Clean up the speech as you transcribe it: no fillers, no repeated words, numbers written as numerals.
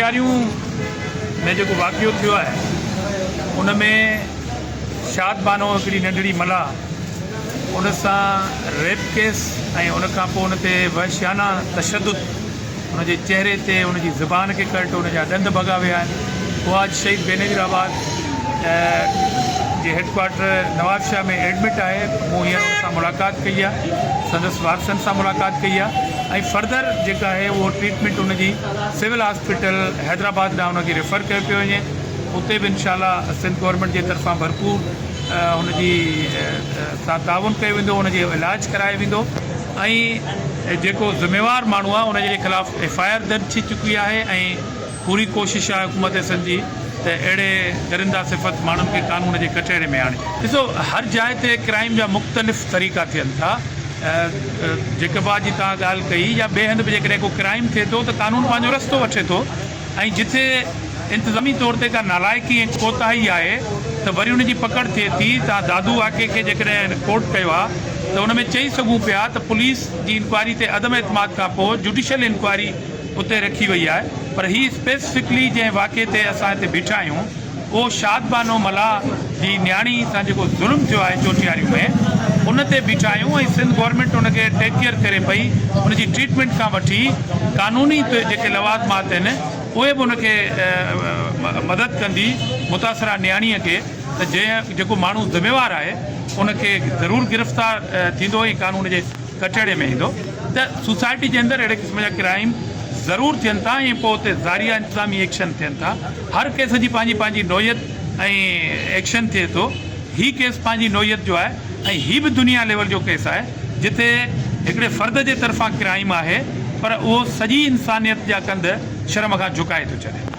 چوٽياريون ۾ جيڪو واقعو ٿيو آهي ان ۾ شاد بانو هڪڙي ننڍڙي ملاح ان سان ريپ ڪيس ۽ ان کان پوء ان تي وحشيانه تشدد ان جي چهري تي ان جي زبان کي ڪرٽ ان جا ڏند ڀڳا ويا آهن اها اڄ شهيد بينظير آباد جي هيڊ ڪوارٽر نوابشاهه ۾ ايڊمٽ آهي مون هينئر ان سان ملاقات ڪئي آهي سندس وارثن سان ملاقات ڪئي آهي ۽ فردر جيڪا آهي اهو ٽريٽمينٽ ان جي سول هاسپيٽل حيدرآباد ڏانهن ان کي ريفر ڪيو پيو وڃي اتي به انشاء الله سنڌ گورنمينٽ جي طرفان ڀرپور ان جي سان تعاون ڪيو ويندو ان جي علاج ڪرايو ويندو ۽ جيڪو ذميوار ماڻهو آهي ان جي خلاف ايف I R درج ٿي چڪي آهي ۽ پوري ڪوشش آهي حڪومت سنڌ جي ته اهڙي درنده صفت ماڻهن کي قانون جي ڪٽهڙي ۾ آڻي. ڏسو هر جاء تي ڪرائيم جا مختلف طريقا ٿين ٿا جيڪب آباد جي توهان ڳالهه ڪئي يا ٻئي هنڌ به جيڪڏهن ڪو ڪرائيم ٿئي ٿو ته قانون پنهنجو رستو وٺي ٿو ۽ جتي انتظامي طور تي ڪا نالائقي ۽ ڪوتاهي آهي ته وري ان جي پڪڙ ٿئي ٿي. توهان دادو واقعي کي جيڪڏهن ڪوٽ ڪيو ها ته ان ۾ چئي سگهون پيا ته پوليس جي انڪوائري تي عدم اعتماد کان پوء جوڊيشل انڪوائري اتي رکي وئي آهي پر هي اسپيسفڪلي جنهن واقعي تي اسان هتي بيٺا آهيون اهو شاد بانو ملاح جي نياڻي سان جيڪو ظلم ٿيو آهي چوٽياريون ۾ ان تي بيٺا آهيون ۽ سنڌ گورنمينٽ ان کي ٽيڪ ڪيئر ڪري پئي ان جي ٽريٽمينٽ کان وٺي قانوني جيڪي لوازمات آهن اهي به ان کي مدد ڪندي متاثره نياڻي کي ته جنهن جيڪو ماڻهو ذميوار آهي ان کي ضرور گرفتار ٿيندو ۽ قانون جي ڪٽهڙي ۾ ايندو ته سوسائٽي جي اندر اهڙي قسم جا ڪرائيم ضرور ٿين ٿا ۽ پوء اتي زاريا انتظامي ايڪشن ٿين ٿا هر ڪيس جي پنهنجي پنهنجي نوعيت ۽ ايڪشن ٿئي ٿو هي ڪيس پنهنجي نوعيت جو آهي ۽ هي به دنيا ليول جو ڪيس آهي جتي هڪڙي فرد جي طرفان ڪرائيم آهي پر اهو سڄي انسانيت جا ڪنڌ شرم کان جهڪائي ٿو ڇڏي.